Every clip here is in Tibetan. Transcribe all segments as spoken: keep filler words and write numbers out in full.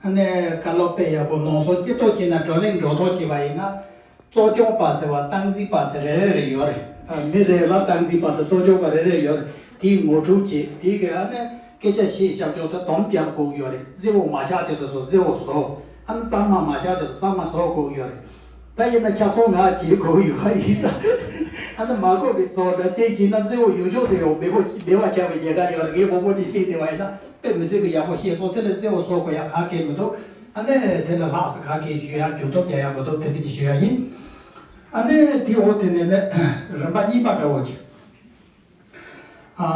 ཨ་ནི་བཀའ་སློབ་དཔེ་ཡག་པོ་གནང་སོང་། སྤྱི་ཚོགས་ཀྱི་ནང་བགྲོ་གླེང་འགྲོ་ཐོག་བྱས་པ་ཡིན་ན། གཙོ་སྐྱོང་པ་ཟེར་བ་སྟངས་འཛིན་པ་ཟེར་རེ་རེ་རེ་ཡོད་རེད། ཨ། མི་རེ་ལ་སྟངས་འཛིན་པ་དང་གཙོ་སྐྱོང་པ་རེ་རེ་ཡོད་རེད། དེའི་ངོ་སྤྲོད་བྱེད། དེའི་གི་ཨ་ནི་སྐད་ཆ་བཤད་ཤག་ཆོག་ཏུ་དམ་རྒྱག་དགོས་ཀྱི་ཡོད་རེད། གཟི་འོག་མ་ཆག་ཆོག་ཏུ་བཟོ། གཟི་འོག་བཟོ། ཨ་ནི་གཙང་མ་མ་ཆག་ཆོག་ཏུ་གཙང་མ་བཟོ་དགོས་ཀྱི་ཡོད་རེད། ད་ཡིན་ན་ཁྱབ་ཚོང་ང་བྱེད་དགོས་ཡོད་ཡིན་ཙང་། ཨ་ནི་མ་གོ་གི་ཚོགས་འདྲ་ཅན་གྱིས་ན་གཟི་འོག་ཡོད་ཆོག་ཏུ་ཡོང་མེད་པོ་མེད་པ་ཆགས་པའི་ཉེན་ཁ་ཡོད་རེད། ངས་མང་པོ་ཅིག་བཤད་བསྡད་པ་ཡིན་ན། དཔེ་མི་སྲིད་པའི་ཡག་པོ་བཤད་སོང་། དེ་ལས་གཟི་འོག་བཟོ་དགོས་ཡག་ག་གེ་མི་འདུག་ཨ་ནི་དེ་ལས་ལྷག་ས་ག་གེ་ཞུ་ཡག་འགྱུར་ལྡོག་རྒྱག་ཡག་མི་འདུག་དེ་འདྲ་ཅིག་ཞུ་ཡག་ཡིན། ཨ་ནི་དེ་འོག་དེ་ནས་ནི་རིམ་པ་གཉིས་པ་འདྲ་བོ་ཅིག་ཨ།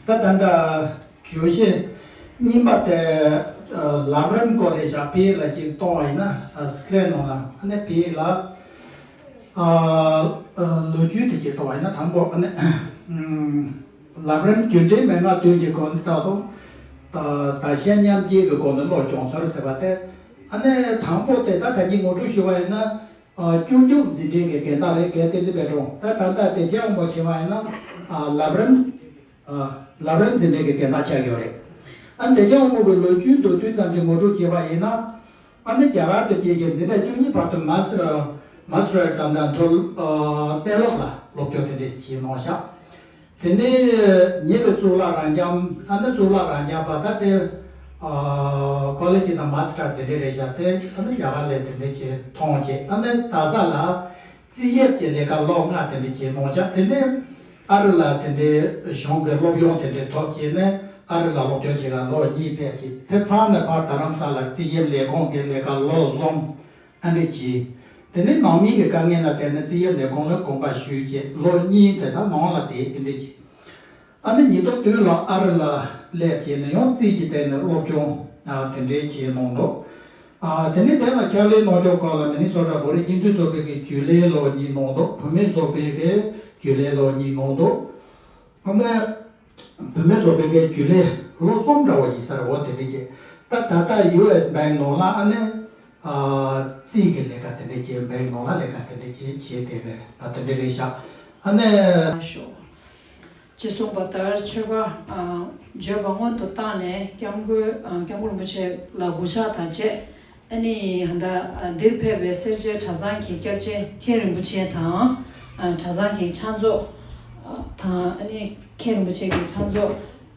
ད་ད་ལྟ་བརྗོད་གཞི་གཉིས་པ་དེ། ཨ། ལམ་རིམ་སྐོར་རེད་ཤག་བོད་ཡིག་ལ་ཅིག་གཏོང་བ་ཡིན་ན། ཨ། སི་ཀི་རིན་ནང་ལ། ཨ་ནི་བོད་ཡིག་ལ། ཨ། ཨ། ལོ་རྒྱུས་དེ་ཅིག་གཏོང་བ་ཡིན་ན། དང་པོ་ཨ་ནི། ཨམ། ལམ་རིམ་རྒྱུ་འབྲས་མན་ངག་བདུན་གྱི་སྒོ་ནས། ད་དུང་ད་བདག་གཞན་མཉམ་སྐྱེའི་སྒོ་ནས་བློ་སྦྱོང་ཚུལ་ཟེར་བ་དེ། ཨ་ནི་དང་པོ་དེ་ད་ད་གིན་ངོ་སྤྲོད་ཞུས་པ་ཡིན་ན། ཨ། སྐྱོན་འཇུག་འཛིན་གྲྭའི་གི་འགན་བདག་རེད། རྒན་བསྟན་འཛིན་དཔལ་སྒྲོན། ད་ད་ལྟ་དེ་རྗེས་དབང་པོ་བྱས་པ་ཡིན་ན། ཨ། ལམ་རིམ། ཨ། ལམ་རིམ་འཛིན་གྲྭའི་གི་འགན་བདག་ཆགས་ཡོད་རེད། ཨ། དེ་རྗེས་དབང་པོ་གི་ལོ་རྒྱུས་མདོར་བསྡུས་ཙམ་གྱི་ངོ་སྤྲོད་བྱས་པ་ཡིན་ན། ཨ་ནི་རྒྱ་གར་དུ་སྐྱེས་ཤིང་འཛིན་གྲྭ་བཅུ་གཉིས་བར་དུ་མ་སི་ཊར། མ་སི་ཊར་དང་ད་མཐོ། ཨ། གནས་ལོག་ལ་སློབ་སྦྱོང་དེ་འདྲ་བྱས་གནང་ཤག་དེ་ནས་ཉེ་བའི་གཙུག་ལག་རབ་འབྱམས། ཨ་ནི་གཙུག་ལག་རབ་འབྱམས་པ་ད་དེ། ཨ། ཀོ་ལེ་ཇི་དང་མ་སི་ཊར་དེ་འདྲ་རེད་ཤག་དེ་ཨ་ནི་རྒྱ་གར་ལ་དེ་འདྲ་བྱས་ཐོན་བྱས། ཨ་ནི་རྡ་ས་ལ་རྩིས་དབྱིབས་ཀྱི་ལས་ཀ་ལོ་ལྔ་དེ་འདྲ་བྱས་གནང་ཤག་དེ་ནས་ཨ་རི་ལ་དེ་འདྲའི་གཞུང་གི་སློབ་ཡོན་དེ་འདྲ་ཐོབ་བྱས་ནས་ཨ་རི་ལ་སློབ་སྦྱོང་བྱེད་ལ་ལོ་གཉིས་ཕེབས་ཀྱི། དེ་ཚར་ནས་ཕར་རྡ་རམ་ས་ལར་རྩིས་དབྱིབས་ལས་ཁུངས་ཀྱི་ལས་ཀ་ལོ་གསུམ། ཨ་འདྲ་བྱས། དེ་ནས་ནང་མི་གི་དཀའ་ངལ་ལ་བརྟེན་ནས་རྩིས་དབྱིབས་ལས་ཁུངས་ལ་དགོངས་པ་ཞུས་བྱས་ལོ་གཉིས་དེ་དག་ནང་ལ་བསྡད། དེ་འདྲ་བྱས། ཨ་ནི་ཉིས་སྟོང་བདུན་ལ་ཨ་རི་ལ་སླེབས་བྱས་ནས་ཡང་རྩིས་ཀྱི་སྟེང་ནས་སློབ་སྦྱོང་། ཨ། དེ་འདྲའི་བྱས་གནང་འདུག་ཨ། དེ་ནས་དེ་ལ་ཕྱག་ལས་གནང་ཕྱོགས་སྐོར་ལ་མི་ནི་སོ་ཊ་བོད་རིགས་སྤྱི་མཐུན་ཚོགས་པའི་གི་རྒྱུན་ལས་ལོ་གཉིས་གནང་འདུག་བུད་མེད་ཚོགས་པའི་གི་རྒྱུན་ལས་ལོ་གཉིས་གནང་འདུག་ཨ་ནི་བུད་མེད་ཚོགས་པའི་གི་རྒྱུན་ལས་ལོ་གསུམ་འདྲ་བོ་ཡིན་ས་རེད། འོ་དེ་འདྲ་བྱས། ད་ད་ལྟ་ཡུ་ཨེ་སི་བྷེང་ནང་ལ་ཨ་ནི། ཨ། རྩིས་ཀྱི་ལས་ཀ་དེ་འདྲ་བྱས། བྷེང་ནང་ལ་ལས་ཀ་དེ་འདྲ་བྱས་བྱས་བསྡད་པའི་ད་དེ་འདྲ་རེད་ཤག་ཨ་ནི། ཞུ། ཅེས་གསུངས་པ་ལྟར་ཆོས་པ། ཨ། བརྗོད་པ་སྔོན་དུ་བཏང་ནས་སྐྱབས་མགོན། ཨ། སྐྱབས་མགོན་རིན་པོ་ཆེ་ལ་གུས་ཕྱག་དང་བཅས། ཨ་ནི་ད་ལྟ། ཨ། འདིར་ཕེབས་པའི་སེར་བྱེས་གྲྭ་ཚང་གི་སྐྱབས་ཆེན་མཁན་རིན་པོ་ཆེ་དང་། ཨ། གྲྭ་ཚང་གི་ཕྱག་མཛོད། ཨ། དང་། ཨ་ནི་མཁན་རིན་པོ་ཆེ་གི་ཕྱག་མཛོད་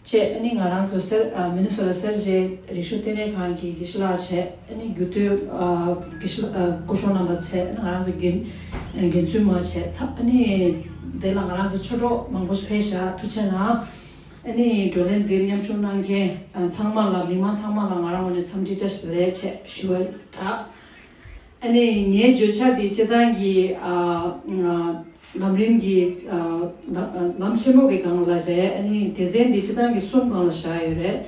བཅས། ཨ་ནི་ང་རང་ཚོ་སེར། ཨ། མི་ནི་སོ་ཊ་སེར་བྱེས་རིག་གཞུང་ལྟེ་གནས་ཁང་གི་དགེ་བཤེས་ལགས་བྱས། ཨ་ནི་རྒྱུད་སྟོད། ཨ། དགེ་བཤེས། ཨ། སྐུ་ཞབས་རྣམ་པ་བྱས། ཨ་ནི་ང་རང་ཚོ་དགེ། ཨ། དགེ་བཙུན་མ་བྱས་ཚ། ཨ་ནི་དེ་ལ་ང་རང་ཚོ་ཆོས་གྲོགས་མང་པོ་ཞིག་ཕེབས་ཤག་ཐུགས་རྗེ་གནང་། ཨ་ནི་བགྲོ་གླེང་འདིར་མཉམ་ཞུགས་གནང་མཁན། ཨ། ཚང་མ་ལ། མི་མང་ཚང་མ་ལ་ང་རང་ངོས་ནས་འཚམས་འདྲི་བཀྲ་ཤིས་བདེ་ལེགས་བྱས་ཞུ་བ་དང་། ཨ་ནི་ངའི་བརྗོད་བྱ་འདི་སྤྱིར་བཏང་གི། ཨ། ཨ། ལམ་རིམ་གྱི། ཨ། ལམ་ལམ་ཆེན་མོ་གི་སྒང་ལ་རེད། ཨ་ནི་སྡེ་ཚན་འདི་སྤྱིར་བཏང་གི་གསུམ་སྒང་ལ་བཞག་ཡོད་རེད།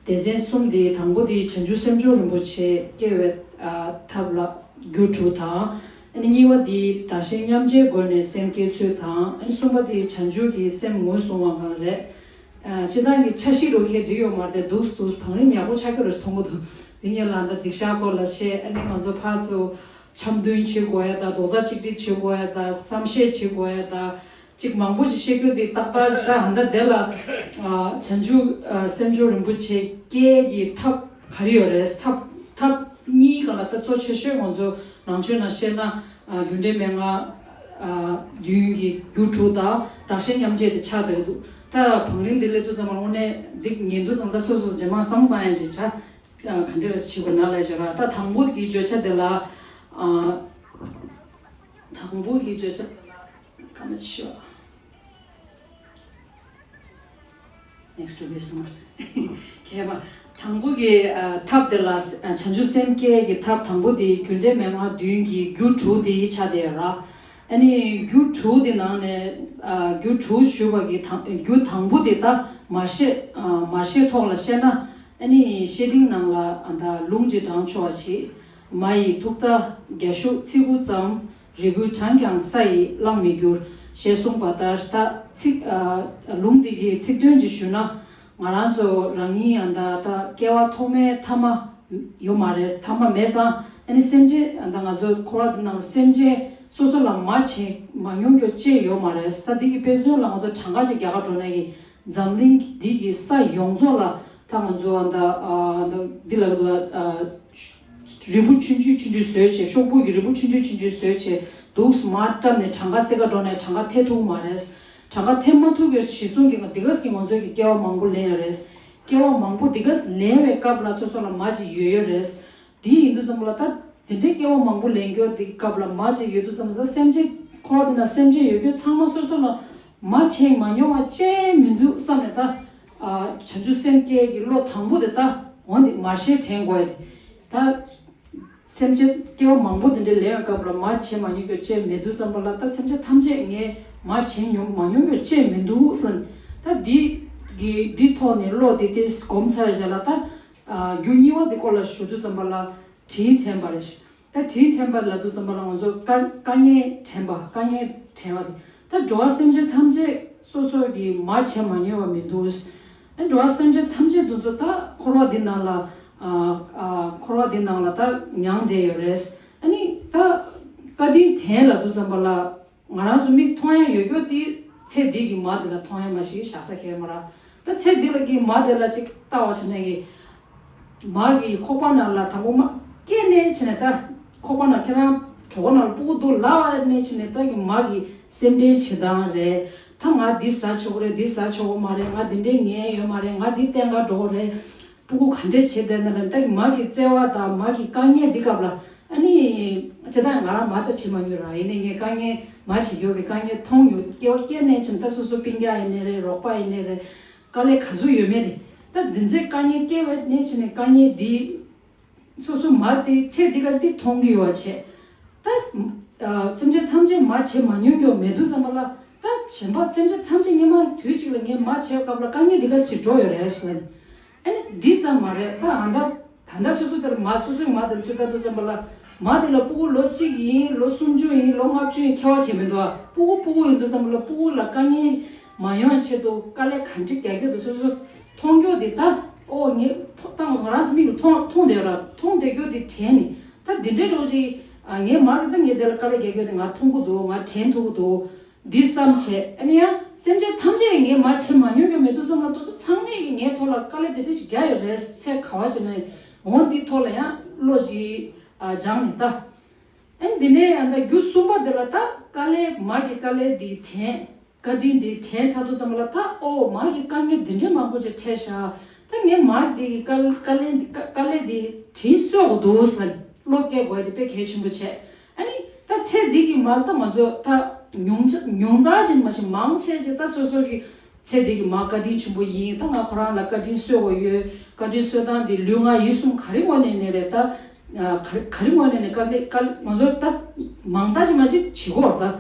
སྡེ་ཚན་གསུམ་འདི་དང་པོ་འདི་བྱང་ཆུབ་སེམས་མཆོག་རིན་པོ་ཆེ་སྐྱེ་བའི། ཨ། ཐབས་ལ་རྒྱུ་དྲུག་དང་། ཨ་ནི་གཉིས་པ་འདི་བདག་གཞན་མཉམ་བརྗེའི་སྒོ་ནས་སེམས་བསྐྱེད་ཚུལ་དང་། ཨ་ནི་གསུམ་པ་འདི་བྱང་ཆུབ་ཀྱི་སེམས་ངོས་བཟུང་བ་སྒང་རེད། ཨ། སྤྱིར་བཏང་གི་འཆར་གཞི་རུ་ཁྱེད་འགྲིག་ཡོད་མ་རེད་དེ། འདུག་འདུག་བང་རིམ་ཡག་པོ་ཆགས་ཀྱི་རེད་མཐོང་གི་འདུག་འདི་ངས་ལ་ད་སྡིག་བཤགས་སྐོར་ལ་བཤད། ཨ་ནི་ང་ཚོ་ཕར་ཚུར་འཆམ་མཐུན་བྱེད་དགོས་ཡ་ད། རྡོག་རྩ་གཅིག་སྒྲིལ་བྱེད་དགོས་ཡ་ད། བསམ་ཤེས་བྱེད་དགོས་ཡ་ད། ཅིག་མང་པོ་ཞིག་བཤད་རྒྱུ་འདི་ཏག་ཏག་ཞིག་ད་ཧ་ད་དེ་ལ། ཨ། བྱང་ཆུབ། ཨ། སེམས་མཆོག་རིན་པོ་ཆེ་སྐྱེ་གི་ཐབས་ག་རེ་ཡོད་རེད། ཐབས། ཐབས་གཉིས་སྒང་ལ་ད་གཙོ་ཆེ་ཤོས་ང་ཚོ་ནང་ཆོས་ནང་བཤད་ན། ཨ། རྒྱུ་འབྲས་མན་ངག་ཨ། བདུན་གྱི་རྒྱུ་དྲུག་དང་བདག་གཞན་མཉམ་བརྗེ་དེ་ཆགས་བསྡད་ཀྱི་འདུག་ད་བང་རིམ་འདི་སླེབས་དུས་ཙམ་པ་དངོས་གནས་འདི་ཉན་དུས་ཙམ་ད་སོ་སོ་རྗེས་མ་བསམ་བློ་བཏང་ཡ་ཅིག་བྱ། ཨ། ག་འདྲ་རེ་བྱེད་དགོས་ན་ལབ་བྱས་ར། ད་དང་པོ་གི་བརྗོད་བྱ་དེ་ལ། ཨ། དང་པོ་གི་བརྗོད་བྱ་དེ་ལ་ག་ནས་ཤོད། ནེགསི་ཊི་དེ་སོང་། ཁྱད་པར། དང་པོ་གི། ཨ། ཐབས་དེ་ལ། ཨ། བྱང་ཆུབ་སེམས་བསྐྱེད་ཀྱི་ཐབས་དང་པོ་དེ་རྒྱུ་འབྲས་མན་ངག་བདུན་གྱི་རྒྱུ་དྲུག་དེ་ཆགས་བསྡད་ཡོད་ར། ཨ་ནི་རྒྱུ་དྲུག་དེ་ནང་ནས། ཨ། རྒྱུ་དྲུག་ཞུ་བ་གི་དང་། རྒྱུ་དང་པོ་དེ་ད་མར་ཤེས། ཨ། མར་ཤེས་ཐོག་ལ་བཤད་ན། ཨ་ནི་བཤེས་སྤྲིང་ནང་ལ། ཨ། ད་ལུང་ཅིག་དྲངས་ཆོག་པ་ཅིག་མ་ཡི་ཐུགས་ལྟ་རྒྱ་ཤུག་ཚིག་དགུ་ཙམ། རིལ་བུའི་གྲངས་ཀྱང་ས་ཡིས་བླང་མི་འགྱུར། ཞེས་གསུངས་པ་ལྟར་ད་ཚིག་ཨ། ལུང་འདི་གི་ཚིག་དོན་གྱིས་ཞུས་ན། ང་རང་ཚོ་རང་ཉིད་ཡང་ད་ད་སྐྱེ་བ་ཐོག་མའི་ཐ་མ་ཡོད་མ་རེད། ཐ་མ་མེད་ཙང་། ཨ་ནི་སེམས་ཅན་ད་ང་ཚོ་འཁོར་བ་འདི་ནང་ལ་སེམས་ཅན་སོ་སོ་ལ་མ་བྱེད་མ་མྱོང་རྒྱུ་ཅི་ཡོད་མ་རེད། ད་འདི་གི་དཔེ་མཚོན་ལ་ང་ཚོ་གྲངས་ཀ་ཅིག་རྒྱག་ག་འགྲོ་ན་གི་འཛམ་གླིང་འདི་གི་ས་ཡོངས་རྫོགས་ལ། ད་ང་ཚོ་ཨ་ད་ཨ་ད་འདི་ལ་ག་ད་ཨ་རིལ་བུ་ཆུང་ཆུང་ཆུང་ཆུང་བཟོས་བྱས། ཤོག་བུ་གི་རིལ་བུ་ཆུང་ཆུང་ཆུང་ཆུང་བཟོས་བྱས་འདུག་མར་བཀྲམ་ནས་གྲངས་ཀ་རྩེ་ཁ་འགྲོ་ནས་གྲངས་ཀ་ཐེབས་ཐུབ་མ་རེད། གྲངས་ཀ་ཐེབས་མ་ཐུབ་ཀྱི་གཞི་བཟུང་གི་འདི་ག་གི་ང་ཚོ་གི་སྐྱེ་བ་མང་པོ་ལེན་ཡོད་རེད། སྐྱེ་བ་མང་པོ་འདི་ག་ལེན་པའི་སྐབས་ལ་སོ་སོ་ལ་མ་ཅིག་ཡོད་ཡོད་རེད། དེ་ཡིན་དུས་ཙམ་པ་ལ་ད་དེ་འདྲའི་སྐྱེ་བ་མང་པོ་ལེན་རྒྱུ་དེ་སྐབས་ལ་མ་ཅིག་ཡོད་དུས་ཙམ་པ་ལ་སེམས་ཅན་འཁོར་བ་འདི་ན་སེམས་ཅན་ཡོད་རྒྱུ་ཚང་མ་སོ་སོ་ལ་མ་བྱས་མ་མྱོང་བ་ཅན་མི་འདུག་བསམ་ནས་ད་ཨ་བྱང་ཆུབ་སེམས་བསྐྱེད་ཀྱི་བློ་དང་པོ་དེ་ད་འོ་འདི་མར་ཤེས་དྲན་དགོས་ཡ་དེ། ད་སེམས་ཅན་སྐྱེ་བ་མང་པོ་དེ་འདྲའི་ལེན་པའི་སྐབས་ལ་མ་བྱས་མ་མྱོང་རྒྱུ་ཅན་མི་འདུག་བསམ་པ་ལ་ད་སེམས་ཅན་ཐམས་ཅད་ངས་མ་བྱས་མྱོང་མ་མྱོང་རྒྱུ་ཅན་མི་འདུག་བསམ། ད་འདི་གི་འདི་ཐོག་ནས་བློ་དེ་དེ་སྒོམ་ཚར་བའི་རྗེས་ལ་ད་ཨ་རྒྱུ་གཉིས་པ་དེ་སྐོར་ལ་ཞུ་དུས་ཙམ་པ་ལ་དྲིན་དྲན་པ་རེད། ད་དྲིན་དྲན་པ་ལབ་དུས་ཙམ་པ་ལ་ང་ཚོ་དཀའ་དཀའ་ངལ་དྲན་པ། དཀའ་ངལ་དྲན་པ་དེ་ད་འགྲོ་བ་སེམས་ཅན་ཐམས་ཅད་སོ་སོ་གིས་མ་བྱས་མ་མྱོང་བ་མི་འདུག་ཨ་འགྲོ་བ་སེམས་ཅན་ཐམས་ཅད་དེ་ཚོ་ད་འཁོར་བ་འདི་ནང་ལ་ཨ་ཨ་འཁོར་བ་འདི་ནང་ལ་ད་མྱངས་བསྡད་ཡོད་རེད། ཨ་ནི་ད་བཀའ་དྲིན་དྲན་ལབ་དུས་ཙམ་པ་ལ། ང་རང་ཚོ་མིག་མཐོང་ཡ་ཡོད་རྒྱུ་དེ་ཚེ་འདི་གི་མ་དེ་ལ་མཐོང་ཡ་མ་ཞིག་བཞག་ས་ཁེལ་མ་རེད། ད་ཚེ་འདི་ལ་གི་མ་དེ་ལ་ཅིག་ལྟ་བ་བྱས་ནས་གི་མ་གི་ཁོག་པ་ནང་ལ་དང་པོ་མ་སྐྱེས་ནས་བྱས་ནས་ད་ཁོག་པ་ནང་ཁྱེད་རང་གྲོད་ཁོག་ནང་ལ་སྤུ་གུ་འདུག་ལབ་ནས་བྱས་ནས་ད་གི་མ་གི་སེམས་ཁྲལ་བྱེད་སྟངས་རེད། ད་ང་འདི་ཟ་ཆོག་གི་རེད། འདི་ཟ་ཆོག་གི་མ་རེད། ང་འདི་འདྲའི་ངལ་ཡོད་མ་རེད། ང་འདི་བསྟན་ག་འགྲོ་གི་རེད། སྤུ་གུ་ག་འདྲས་བྱེད་བསྡད་ན་ལ་ད་མ་གི་བརྩེ་བ་དང་མ་གི་དཀའ་ངལ་འདི་སྐབས་ལ་ཨ་ནི་ཇི་ལྟར་ང་རང་མ་ལྟ་བྱེད་མ་མྱོང་ར། ཡིན་ནའི་ངས་དཀའ་ངལ་མ་བྱེད་རྒྱུ་གི་དཀའ་ངལ་མཐོང་མྱོང་། སྐྱེ་བ་སྐྱེས་ནས་ཕྱིན་ད་སོ་སོ་སྤུན་ཀྱག་ཡིན་ནའི་རེད། རོགས་པ་ཡིན་ནའི་རེད། དཀའ་ལས་ག་ཚོད་ཡོད་མེད་དེ་ད་འདི་ཚེ་དཀའ་ངལ་སྐྱེ་བ་ནས་ཕྱིན་ནས་དཀའ་ངལ་འདི་སོ་སོ་མ་དེ་ཚེ་འདི་ག་ཚོད་དེ་མཐོང་གི་ཡོད་བ་བྱས། ད་ཨ་སེམས་ཅན་ཐམས་ཅད་མ་བྱས་མ་མྱོང་རྒྱུ་མེད་དུས་ཙམ་པ་ལ་ད་གཞན་པ་སེམས་ཅན་ཐམས་ཅད་སྔོན་མ་དུས་གཅིག་ལ་ངས་མ་བྱས་སྐབས་ལ་དཀའ་ངལ་འདི་ག་ཞིག་འགྲོ་ཡོད་རེད་ཟེར། ཨ་ནི་འདི་ཙམ་མ་རེད། ད་ཨ་ད་ད་ལྟ་སོ་སོ་དེར་མ་སོ་སོའི་མ་དེར་ཅིག་ལྟ་དུས་ཙམ་པ་ལ་མ་དེ་ལ་སྤུ་གུ་ལོ་གཅིག་ཡིན་ལོ་སུམ་ཅུ་ཡིན་ལོ་ལྔ་བཅུ་ཡིན་ཁྱད་པར་གང་ཡང་མི་འདུག་ཨ་སྤུ་གུ་སྤུ་གུ་ཡིན་དུས་ཙམ་པ་ལ་སྤུ་གུ་ལ་དཀའ་ངལ་མ་ཡོང་ཆེད་དུ་དཀའ་ལས་ག་འདྲ་རྒྱག་རྒྱུ་དེ་སོ་སོ་མཐོང་རྒྱུ་དེ་ད་ཨོ་ངས་ཐོ་ད་ང་རང་ཚོ་མིག་ལ་མཐོང་མཐོང་བསྡད་ཡོད་ར། མཐོང་བསྡད་རྒྱུ་དེ་དྲན་ནས་ད་འདི་འདྲའི་འགྲོ་ཅིག་ཨ་ངས་མ་གི་ད་ངས་དེ་ལ་དཀའ་ལས་རྒྱག་རྒྱུ་དེ་ང་མཐོང་གི་འདུག་ང་དྲན་ཐུབ་ཀྱི་འདུག་འདི་བསམ་བྱས་ཨ་ནི་ཡང་སེམས་ཅན་ཐམས་ཅད་ངས་མ་བྱེད་མ་མྱོང་རྒྱུ་མེད་དུས་ཙམ་ལ་དུ་ཚོ་ཚང་མས་ཀྱི་ངའི་ཐོག་ལ་དཀའ་ལས་དེ་འདྲ་ཞིག་རྒྱག་ཡོད་རེད། ཚེ་ག་བ་ཅིག་ན་འོ་འདི་ཐོག་ལ་ཡང་བློ་ཞིག་ཨ་སྦྱངས་ནས་ད་ཨ་ནི་འདི་ནས་ཡང་ད་རྒྱུ་གསུམ་པ་དེ་ལ་ད་དཀའ་ལས་མ་གི་དཀའ་ལས་འདི་དྲན། བཀའ་དྲིན་འདི་དྲན་ཚར་དུས་ཙམ་ལ་ད་ཨོ་མ་གི་དཀའ་ངལ་འདི་འདྲའི་མང་པོ་ཅིག་འཕྲད་ཤག་ད་ངས་མ་འདི་གི་དཀའ་དཀའ་ལས་འདི་དཀའ་དཀའ་ལས་འདི་དྲིན་གཟོ་དགོས་འདུག་ཟེར་བློ་སྐྱེ་དགོས་དེ་དཔེ་གལ་ཆེན་པོ་བྱས། ཨ་ནི་ད་ཚེ་འདི་གི་མ་ད་ང་ཚོ་ད་ཉུང་ཉུང་མཐའ་ཅིག་མ་ཞིག་མང་ཆེ་ཅིག་ད་སོ་སོ་གི་ཚེ་འདི་གི་མ་བཀའ་དྲིན་ཆེན་པོ་ཡིན། ད་ང་ཁོ་རང་ལ་བཀའ་དྲིན་གཟོ་དགོས་ཡོད། བཀའ་དྲིན་གཟོ་སྟངས་འདི་ལུས་ངག་ཡིད་གསུམ་ག་རེ་ངོས་ནས་ནས་རེད་ད། ཨ་ག་རེ་ག་རེ་ངོས་ནས་ནས་དཀའ་ལས་དཀའ་ལས་ང་ཚོ་ད་མང་དག་ཅིག་མ་ཅིག་བྱེད་དགོས་རེད་ད།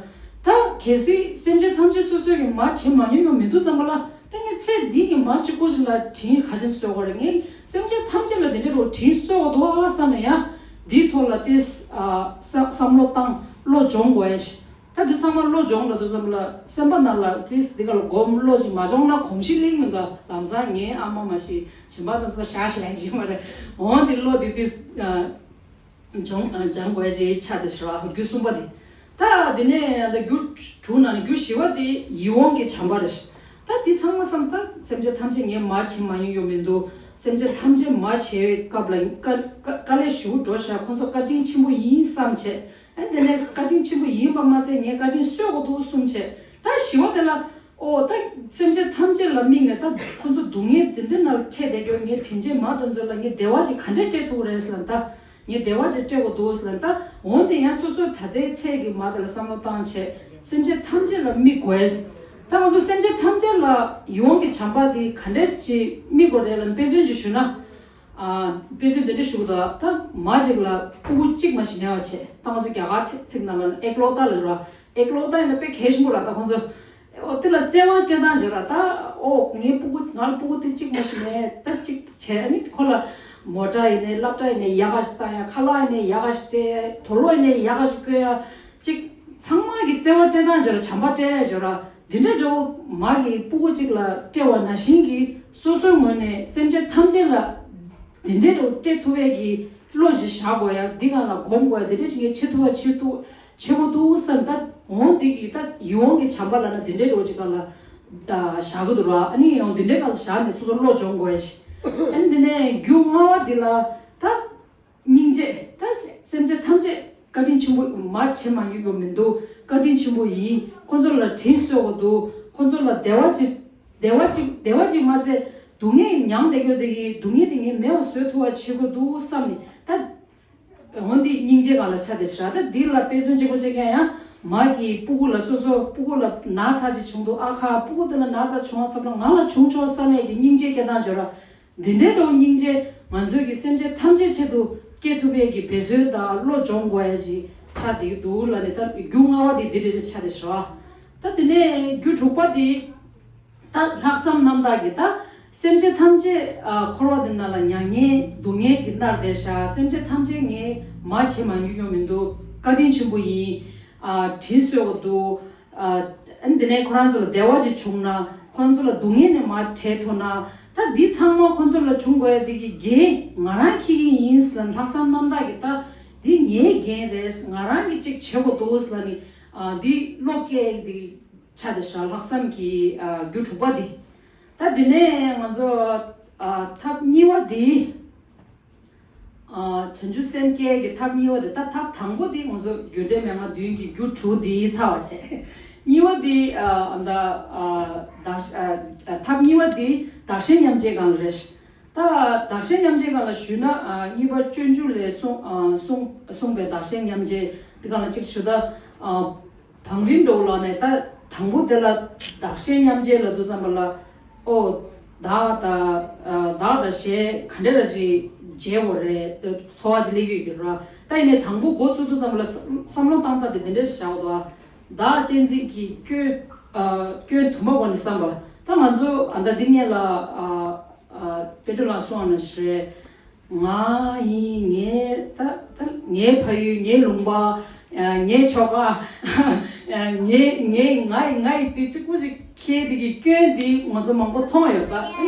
ད་གལ་སྲིད་སེམས་ཅན་ཐམས་ཅད་སོ་སོ་གི་མ་བྱེད་མ་མྱོང་མྱོང་མི་འདུག་བསམ་པ་ལ་ད་ངས་ཚེ་འདི་གི་མ་གཅིག་པོ་ཞིག་ལ་དྲིན་ག་ཅན་གཟོ་དགོས་རེད། ངས་སེམས་ཅན་ཐམས་ཅད་ལ་འདི་འདྲ་རུ་དྲིན་གཟོ་དགོས་འདུག་ཨ་བསམ་ནས་ཡང་འདིའི་ཐོག་ལ་ཏིས་ཨ་བསམ་བསམ་བློ་བཏང་བློ་སྦྱོང་དགོས་ཡ་ཞིག་ད་འདི་ཚང་མ་བློ་སྦྱོང་ལ་དུས་ཙམ་ལ་སེམས་པ་ནང་ལ་ཏིས་འདི་ག་ལ་སྒོམ་བློ་ཞིག་མ་སྦྱོང་ན་གོམས་གཤིས་ལེགས་མི་འདུག་ལམ་སང་ངའི་ཨ་མ་མ་ཞིག་གཞན་པ་དང་ཚོ་ཤ་ཤ་ཡ་ཞིག་མ་རེད། འོ་འདི་བློ་འདི་ཏིས་ཨ། སྦྱོང་སྦྱང་དགོས་ཅེས་ཆ་དེ་ཟེར་བ་རྒྱུ་གསུམ་པ་དེ། ད་དེ་ནས་ད་རྒྱུ་དྲུག་ནང་ནས་རྒྱུ་བཞི་པ་དེ་ཡིད་འོང་གི་བྱམས་པ་རེད། ད་འདི་ཚང་མ་བསམ་ད་སེམས་ཅན་ཐམས་ཅད་ངས་མ་བྱེད་མ་མྱོང་ཡོད་མི་འདུག་སེམས་ཅན་ཐམས་ཅད་མ་བྱེད་པའི་སྐབས་ལ་དཀའ་དཀའ་དཀའ་ལས་ཞུ་འགྲོ་ཤག་ཁོང་ཚོ་བཀའ་དྲིན་ཆེན་པོ་ཡིན་བསམ་བྱས། ཨ་དེ་ནས་བཀའ་དྲིན་ཆེན་པོ་ཡིན་པ་མ་ཚད་ངས་བཀའ་དྲིན་གསོས་དགོས་འདུག་གསུམ་བྱས། ད་བཞི་པ་དེ་ལ། ཨོ་ད་སེམས་ཅན་ཐམས་ཅད་ལ་དམིགས་ནས་ད་ཁོ་ཚོ་སྡུག་བསྔལ་འདི་འདྲ་ནང་འཕྲད་བསྡད་རྒྱུ་ངས་དྲིན་ཅན་མ་དེ་ཚོ་ལ་ངས་བདེ་བ་ཞིག་ག་འདྲས་སྤྲད་ཐུབ་རེད་ཟེར་ལ་ད། ངས་བདེ་བ་ཞིག་སྤྲད་དགོས་འདུག་ཟེར་ལ་ད། འོན་ཏེ་ཡང་སོ་སོ་ད་ལྟའི་ཚེ་གི་མ་དེ་ལ་བསམ་བློ་བཏང་བྱས་སེམས་ཅན་ཐམས་ཅད་ལ་དམིགས་དགོས། ད་ང་ཚོ་སེམས་ཅན་ཐམས་ཅད་ལ་ཡིད་འོང་གི་བྱམས་པ་དེ་ག་འདྲས་ཞིག་དམིགས་དགོས་རེད་ལ་དཔེ་མཚོན་ཅིག་ཞུ་ན། ཨ་དཔེ་མཚོན་འདི་འདྲ་ཞུ་གི་འདུག་ད་མ་ཅིག་ལ་ཕྲུ་གུ་གཅིག་མ་ཞིག་ཉལ་བ་བྱས། ད་ང་ཚོ་རྒྱ་གར་ཚིག་ཚིག་ནང་ལ་ཨེག་ལོག་ཏ་ལབ་ར། ཨེག་ལོག་ཏ་ཡིན་ན་དཔེ་གལ་ཆེན་པོ་ར། ད་ཁོང་ཚོ་ཨོ་དེ་ལ་བརྩེ་བ་སྤྲད་སྟངས་ཞིག་ར། ད་ཨོ་ངའི་ཕྲུ་གུ་ང་ལ་ཕྲུ་གུ་དེ་གཅིག་མ་ཞིག་མེད་ད་གཅིག་བྱས། ཨ་ནི་ཁོ་ལ་མོ་ཊ་ཡིན་ནའི་སློབ་གྲྭ་ཡིན་ནའི་ཡག་ག་ཞིག་བཏང་ཡ། ཁ་ལག་ཡིན་ནའི་ཡག་ག་ཞིག་སྤྲད། དུག་ལོག་ཡིན་ནའི་ཡག་ག་ཞིག་བསྐོན་ཡ། གཅིག་ཚང་མ་གི་བརྩེ་བ་སྤྲད་སྟངས་ཞིག་ར། བྱམས་པ་སྤྲད་ཡ་ཞིག་ར། འདི་འདྲ་འདྲ་བོ་མ་གི་ཕྲུ་གུ་གཅིག་ལ་སྤྲད་པ་ནང་བཞིན་གྱི་སོ་སོའི་ངོས་ནས་སེམས་ཅན་ཐམས་ཅད་ལ་འདི་འདྲ་འདྲ་བོ་སྤྲད་ཐུབ་པའི་གི་བློ་ཞིག་བཞག་དགོས་ཡ། འདི་སྒང་ལ་སྒོམ་དགོས་ཡ། འདི་འདྲ་ཞིག་ངས་བྱེད་ཐུབ་པ་བྱེད་ཐུབ་བྱེད་དགོས་འདུག་བསམ། ད་འོང་འདི་གི་ད་ཡིད་འོང་གི་བྱམས་པ་ལབ་ན་འདི་འདྲ་འདྲ་བོ་ཅིག་སྒང་ལ་ཨ་བཞག་གི་འདུག་ར། ཨ་ནི་ཡང་འདི་འདྲའི་སྒང་ལ་བཞག་ནས་སོ་སོ་བློ་སྦྱོང་དགོས་ཡ་ཞིག་ཨ་ནི་དེ་ནས་རྒྱུ་ལྔ་པ་འདི་ལ་ད་སྙིང་རྗེ། ད་སེམས་ཅན་ཐམས་ཅད་བཀའ་དྲིན་ཆེན་པོ་མ་བྱེད་མ་མྱོང་ཡོད་མི་འདུག་བཀའ་དྲིན་ཆེན་པོ་ཡིན། ཁོ་ཚོ་ལ་དྲིན་གཟོ་དགོས་འདུག་ཁོ་ཚོ་ལ་བདེ་བ་ཅིག་བདེ་བ་ཅིག་བདེ་བ་ཅིག་མ་ཟད་སྡུག་བསྔལ་མྱངས་བསྡད་ཡོད་དེ་གི་སྡུག་བསྔལ་དེ་ངས་མེད་པ་བཟོ་ཐུབ་པ་བྱེད་དགོས་འདུག་བསམ་ནས། ད་འོན་ཏེ་སྙིང་རྗེ་གང་ལ་ཆ་དེ་ཤ། ད་འདི་ལ་དཔེ་མཚོན་གཅིག་པ་གཅིག་ཀྱང་ཡང་མ་གི་སྤུ་གུ་ལ་སོ་སོ་སྤུ་གུ་ལ་ན་ཚ་ཅིག་བྱུང་འདུག་ཨ་ཁ་སྤུ་གུ་དེ་ལ་ན་ཚ་བྱུང་བ་ཚབ་ལ་ང་ལ་བྱུང་ཆོག་བསམ་ཡས་ཀྱི་སྙིང་རྗེ་སྐྱེ་སྟངས་འབྱོར་ར། འདི་འདྲའི་འགྲོ་སྙིང་རྗེ་ང་ཚོས་ཀྱི་སེམས་ཅན་ཐམས་ཅད་ཆེད་དུ་སྐྱེ་ཐུབ་པའི་གི་འབད་རྩོལ་དང་བློ་སྦྱོང་དགོས་ཡ་ཅིག་ཆགས་བསྡད་ཀྱི་འདུག་ལབ་ནས། ད་རྒྱུ་ལྔ་པ་དེ་འདི་འདྲ་ཆགས་བསྡད་ཤག་ད་དེ་ནས་རྒྱུ་དྲུག་པ་དེ་ད་ལྷག་བསམ་རྣམ་དག་གིས་ད་སེམས་ཅན་ཐམས་ཅད་ཨ་འཁོར་བ་འདི་ནང་ལ་མྱ་ངན་སྡུག་བསྔལ་གྱིས་མནར་བསྡད་ཤག་སེམས་ཅན་ཐམས་ཅད་ངས་མ་བྱེད་མ་མྱོང་མྱོང་མི་འདུག་བཀའ་དྲིན་ཆེན་པོ་ཡིན། ཨ་དྲིན་གཟོ་དགོས་འདུག་ཨ་ཨ་ནི་དེ་ནས་ཁོ་རང་ཚོ་ལ་བདེ་བ་ཅིག་བྱུང་ན། ཁོ་རང་ཚོ་ལ་སྡུག་བསྔལ་ནས་མར་བྲལ་ཐུབ་ན། ད་འདི་ཚང་མ་ཁོ་ཚོ་ལ་བྱུང་དགོས་ཡ་འདི་གི་འགན་ང་རང་འཁྱེར་གྱི་ཡིན་ཟེར་ལྷག་བསམ་རྣམ་དག་གིས། ད་འདི་ངའི་འགན་རེད། ང་རང་གིས་ཅིག་བྱེད་དགོས་འདུག་ཟེར་ནས་ཨ་འདི་བློ་སྐྱེ་འདི་ཆ་དེ་ཤ་ལྷག་བསམ་གྱི་ཨ་རྒྱུ་དྲུག་པ་འདི། ད་འདི་ནས་ང་ཚོ་ཨ་ཐབས་གཉིས་པ་འདི། ཨ་བྱང་ཆུབ་སེམས་བསྐྱེད་ཀྱི་ཐབས་གཉིས་པ་དེ། ད་ཐབས་དང་པོ་དེ་ང་ཚོ་རྒྱུ་འབྲས་མན་ངག་བདུན་གྱི་རྒྱུ་དྲུག་དེ་ཚར་བ་བྱས། གཉིས་པ་དེ་ཨ་ད་ཨ་བདག་ཨ་ཨ་ཐབས་གཉིས་པ་དེ་བདག་གཞན་མཉམ་བརྗེ་སྒང་ལ་རེད། ད་བདག་གཞན་མཉམ་བརྗེ་སྒང་ལ་ཞུས་ན། ཨ་གཉིས་པ་སྤྱོད་འཇུག་ལས་གསུངས་ཨ་གསུངས་གསུངས་པའི་བདག་གཞན་མཉམ་བརྗེ་དེ་སྒང་ལ་གཅིག་ཞུ་ད། ཨ་བང་རིམ་འགྲོ་ལ་ནས་ད་དང་པོ་དེ་ལ་བདག་གཞན་མཉམ་བརྗེ་ལབ་དུས་ཙམ་པ་ལ། ཨོ། བདག་དང་། ཨ་བདག་དང་གཞན་ག་འདྲ་ར་ཅིག་མཇལ་དགོས་རེད། ཚོར་བ་ཅིག་སླེབས་ཀྱི་ཡོད་ར། ད་ཡིན་ནའི་དང་པོ་འགོ་བཙུགས་དུས་ཙམ་པ་ལ་བསམ་བསམ་བློ་བཏང་སྟངས་དེ་འདི་འདྲ་བཞག་འདུག་ཨ། བདག་གཅེས་འཛིན་གྱི་སྐྱོན། ཨ་སྐྱོན་དུ་མ་གོ་ནས་བསམ་པ། ད་ང་ཚོ་ཨ་ད་འདི་སྔོན་ལ་ཨ་ཨ་དཔལ་སྤྲུལ་ལགས་གསུངས་པ་ནང་བཞིན་རེད། ང་ཡིན། ངའི་ད་ད་ངའི་ཕ་ཡུལ། ངའི་ལུང་པ། ཨ་ངའི་ཁྱོ་ག་ཨ་ངའི་ངའི་ང་ཡི་ང་ཡི་དེ་གཅིག་པུ་རེད། ཁྱེད་དེ་གི་སྐྱོན་དེ་ང་ཚོ་མང་པོ་མཐོང་ཡོད་པ།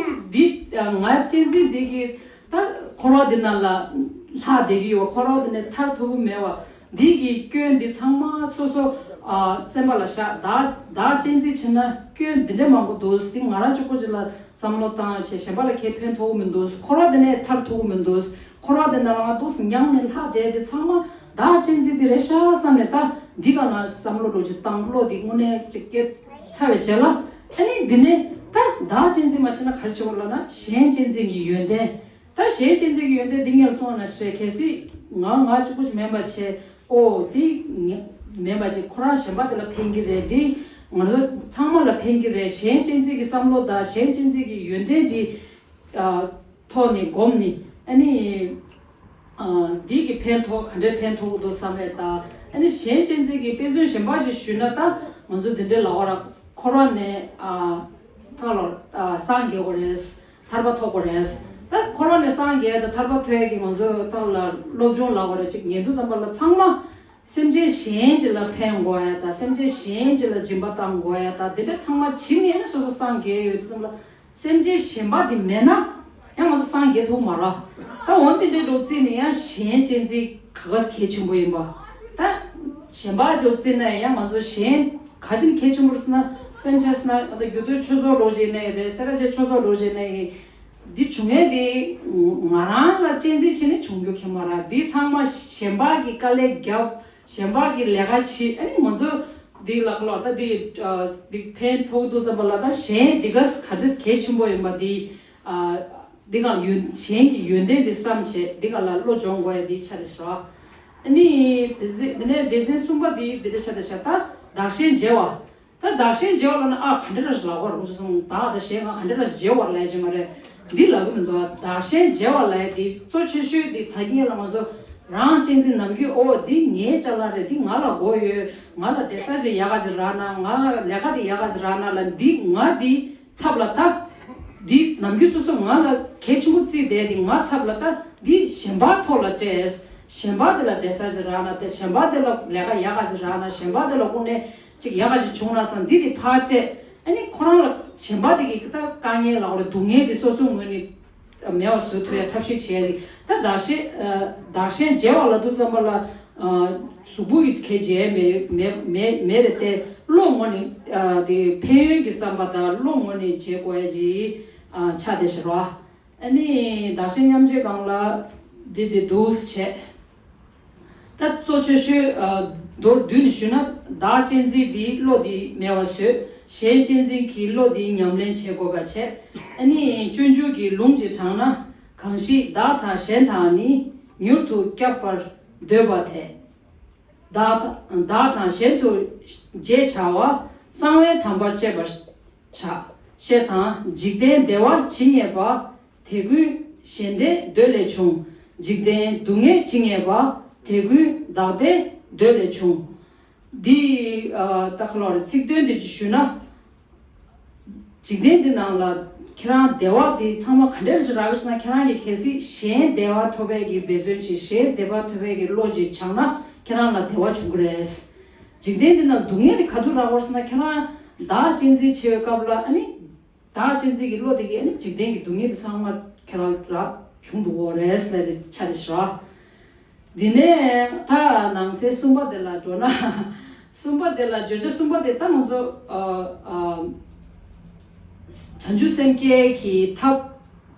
འདི་ང་གཅེས་འཛིན་དེ་གི་ད་འཁོར་བ་འདི་ནང་ལ་ལྷག་བསྡད་ཀྱི་ཡོད་པ། འཁོར་བ་འདི་ནས་ཐར་ཐུབ་ཀྱི་མེད་པ། འདི་གི་སྐྱོན་འདི་ཚང་མ་སོ་སོ་ཨ་སེམས་པ་ལ་བཞག་བདག་བདག་གཅེས་འཛིན་བྱས་ན་སྐྱོན་འདི་འདྲ་མང་པོ་འདུག་འདི་ང་རང་གཅིག་པུ་ཅིག་ལ་བསམ་བློ་བཏང་བྱས། གཞན་པ་ལ་གས་ཕན་ཐོགས་ཀྱི་མི་འདུག་འཁོར་བ་འདི་ནས་ཐར་ཐུབ་ཀྱི་མི་འདུག་འཁོར་བ་འདི་ནང་ལ་ང་འདུག་མྱངས་ནས་ལྷག་བསྡད་དེ་ཚང་མ་བདག་གཅེས་འཛིན་འདི་རེད་ཤག་བསམ་ནས། ད་འདི་ག་ན་བསམ་བློ་འགྲོ་ཅིག་བཏང་། བློ་འདི་དངོས་གནས་ཅིག་སྐྱེ་ཚར་བའི་རྗེས་ལ། ཨ་ནི་འདི་ནས་ད་བདག་གཅེས་འཛིན་མ་བྱས་ན་ག་རེ་བྱེད་དགོས་ལབ་ན། གཞན་གཅེས་འཛིན་གྱི་ཡོན་ཏན། ད་གཞན་གཅེས་འཛིན་གྱི་ཡོན་ཏན་འདི་ངས་གསུངས་པ་ནང་བཞིན་རེད། གལ་སྲིད་ང་ང་གཅིག་པུ་ཅིག་མིན་པ་བྱས། ཨོ་དེ་ངས་མིན་པ་བྱས། ཁོ་རང་གཞན་པ་དེ་ལ་ཕན་གྱི་རེད། དེ་ང་ཚོ་ཚང་མ་ལ་ཕན་གྱི་རེད། གཞན་གཅེས་འཛིན་གྱི་བསམ་བློ་དང་གཞན་གཅེས་འཛིན་གྱི་ཡོན་ཏན་དེ་ཨ་ཐོག་ནས་བསྒོམས་ནས། ཨ་ནི་ཨ་འདི་གི་ཕན་ཐོགས་ག་འདྲས་ཕན་ཐོགས་ཀྱི་འདུག་བསམ་པས། ད་ཨ་ནི་གཞན་གཅེས་འཛིན་གྱི་དཔེ་མཚོན་གཞན་པ་ཞིག་ཞུས་ན། ད་ང་ཚོ་འདི་འདྲའི་ལབ་པ་ར། འཁོར་བ་ནས་ཨ་ཐར་ལ་ཨ་སངས་རྒྱས་དགོས་རེད། ཐར་པ་ཐོབ་དགོས་རེད། ད་འཁོར་བ་ནས་སངས་རྒྱས་དང་ཐར་པ་ཐོབ་ཡས་ཀྱི་ང་ཚོ་ཐར་ལ་སློབ་སྦྱོང་ལབ་དགོས་རེད། ཅིག་ཉན་དུས་ཙམ་པ་ལ་ཚང་མ་སེམས་ཅན་གཞན་ཅིག་ལ་ཕན་དགོས་ཡ་དང་། སེམས་ཅན་གཞན་ཅིག་ལ་སྦྱིན་པ་བཏང་དགོས་ཡ་དང་། འདི་འདྲ་ཚང་མ་བྱེད་ནས་ནི་སོ་སོ་སངས་རྒྱས་ཡོད་དུས་ཙམ་ལ། སེམས་ཅན་གཞན་པ་དེ་མེད་ན་ཡང་ང་ཚོ་སངས་རྒྱས་ཐུབ་མ་རེད། ད་འོ་འདི་འདྲའི་འགྲོ་རྩིས་ནས་ཡང་གཞན་གཅེས་འཛིན་ག་ག་གལ་ཆེན་པོ་ཡིན་པ། ད་གཞན་པ་འགྲོ་རྩིས་ན་ཡང་ང་ཚོ་གཞན་ག་ཅིག་གལ་ཆེན་པོ་རེད་ཟེར་ན། དཔེར་ན་ཆ་བཞག་ན་ད་རྒྱུད་སྟོད་ཆོས་ཚོགས་འགྲོ་བྱས་ནའི་རེད། སེ་ར་བྱེས་ཆོས་ཚོགས་འགྲོ་བྱས་ནའི་འདི་བྱུང་ཡས་དེ་ང་རང་ལ་གཅེས་འཛིན་བྱས་ནས་བྱུང་རྒྱུ་གང་ཡང་མ་རེད། འདི་ཚང་མ་གཞན་པ་གི་དཀའ་ལས་བརྒྱབ། གཞན་པ་གི་ལས་ཀ་བྱེད། ཨ་ནི་ང་ཚོ་འདི་ལ་ཁ་ལོ་ད་འདི་ཨ་འདི་ཕན་ཐོགས་འདུག་བསམ་པ་ལ། ད་གཞན་འདི་ག་ག་འདྲས་གལ་ཆེན་པོ་ཡིན་པ་འདི་ཨ་འདི་ག་ཡོན་གཞན་གྱི་ཡོན་ཏན་འདི་བསམ་བྱས། འདི་ག་ལ་བློ་སྦྱོང་དགོས་ཡ་འདི་ཆ་རེད་ཤག་ཨ་ནི་དེ་ཚེ་འདི་ནས་སྡེ་ཚན་གསུམ་པ་འདི་འདི་འདྲ་ཆ་རེད་ཤག་ད་བདག་གཞན་བརྗེ་བ། ད་བདག་གཞན་བརྗེ་བ་ལབ་ན་ཨ་ག་འདྲ་ར་ལབ་དགོས་རེད། ང་ཚོ་སོང་བདག་དང་གཞན་ང་ག་འདྲ་ར་བརྗེ་བ་ལབ་ཀྱི་མ་རེད། འདི་ལབ་ཀྱི་མི་འདུག་བདག་གཞན་བརྗེ་བ་ལབ་ཡ་འདི་གཙོ་ཆེ་ཤོས་འདི་ད་སྔོན་ལ་ང་ཚོ་རང་གཅེས་འཛིན་ནམ་རྒྱུན། ཨོ་འདི་ངའི་ཅ་ལག་རེད། འདི་ང་ལ་དགོས་ཡོད། ང་ལ་བསྡད་ས་ཅིག་ཡག་ག་ཅིག་རག་ན། ང་ལ་ལས་ཀ་འདི་ཡག་ག་ཅིག་རག་ན་ལབ། འདི་ང་འདི་ཚབ་ལ་ད་འདི་ནམ་རྒྱུན་སོ་སོ་ང་ལ་གལ་ཆེན་པོ་བརྩིས་བསྡད་འདི་ང་ཚབ་ལ་ད་འདི་གཞན་པ་ཐོག་ལ་སྤྲད། གཞན་པ་དེ་ལ་བསྡད་ས་ཅིག་རག་ན། དེ་གཞན་པ་དེ་ལ་ལས་ཀ་ཡག་ག་ཅིག་རག་ན། གཞན་པ་དེ་ལ་དངོས་གནས་ཅིག་ཡག་ག་ཅིག་བྱུང་ན་བསམ། འདི་དེ་ཕར་སྤྲད། ཨ་ནི་ཁོ་རང་ལ་གཞན་པ་དེ་གི་ད་དཀའ་ངལ་ལབ་དགོས་རེད། སྡུག་བསྔལ་དེ་སོ་སོའི་ངོས་ནས་མེད་པ་བཟོ་ཐུབ་ཡ་ཐབས་ཤེས་བྱས་ཏེ། ད་བདག་གཞན་ཨ་བདག་གཞན་བརྗེ་བ་ལབ་དུས་ཙམ་པ་ལ་ཨ་གཟུགས་པོ་གི་གས་བརྗེ་མེད་མེད་མེད་མེད་རེད་དེ། བློ་ངོས་ནས་ཨ་དེ་ཕན་ཡོན་གྱི་བསམ་པ་དང་བློ་ངོས་ནས་བརྗེ་དགོས་ཡ་ཅིག་ཨ་ཆགས་བསྡད་ཤག་རོ། ཨ་ནི་བདག་གཞན་མཉམ་བརྗེའི་སྒང་ལ་འདི་འདི་འདུག་བྱས། ད་གཙོ་ཆེ་ཤོས་ཨ་མདོར་བསྡུས་ནས་ཞུས་ན། བདག་གཅེས་འཛིན་འདིས་བློ་འདི་མེད་པར་བཟོས། གཞན་གཅེས་འཛིན་གྱིས་བློ་འདི་ཉམས་ལེན་བྱེད་དགོས་པ་བྱས། ཨ་ནི་སྤྱོད་འཇུག་གི་ལུང་གཅིག་དྲངས་ན། གང་ཞིག་བདག་དང་གཞན་དག་ནི། མྱུར་དུ་བསྐྱབ་པར་འདོད་པ་དེ། བདག་བདག་དང་གཞན་དུ་བརྗེ་བྱ་བ། གསང་བའི་དམ་པར་གཅེས་པར་བྱ། ཞེས་དང་། འཇིག་རྟེན་བདེ་བ་ཇི་སྙེད་པ། དེ་ཀུན་གཞན་བདེའི་འདོད་ལས་བྱུང་། འཇིག་རྟེན་སྡུག་བསྔལ་ཇི་སྙེད་པ། དེ་ཀུན་བདག་བདེའི་འདོད་ལས་བྱུང་། འདི་ཨ་ད་ག་ལོར་ཚིག་དོན་འདི་ཅིག་ཞུས་ན། འཇིག་རྟེན་འདི་ནང་ལ་ཁྱེད་རང་བདེ་བ་དེ་ཚང་མ་ག་འདྲ་ཅིག་རག་གི་སོང་ན། ཁྱེད་རང་གིས་གལ་སྲིད་གཞན་བདེ་བ་ཐོབ་པའི་གི་འབད་བརྩོན་ཅིག་གཞན་བདེ་བ་ཐོབ་པའི་གི་བློ་ཅིག་སྦྱངས་ན་ཁྱེད་རང་ལ་བདེ་བ་འབྱུང་གི་རེད། འཇིག་རྟེན་འདི་ནང་སྡུག་བསྔལ་དེ་ག་དུས་རག་གི་ཡོད་རེད་ཟེར་ན། ཁྱེད་རང་བདག་གཅེས་འཛིན་བྱེད་པའི་སྐབས་ལ། ཨ་ནི་བདག་གཅེས་འཛིན་གྱི་བློ་དེ་གིས་ཨ་ནི་འཇིག་རྟེན་གྱི་སྡུག་བསྔལ་དེ་ཚང་མ་ཁྱེད་རང་ལ་བྱུང་འགྲོ་གི་རེད་ཟེར་ཏེ་ཆ་དེ་ཞུ་བ། དེ་ནས་ད་ནང་གསེས་གསུམ་པ་དེ་ལ་འགྲོ་ན། གསུམ་པ་དེ་ལ། བརྗོད་བྱ་གསུམ་པ་དེ་ད་ང་ཚོ་ཨ་ཨ་བྱང་ཆུབ་སེམས་བསྐྱེད་ཀྱི་ཐབས་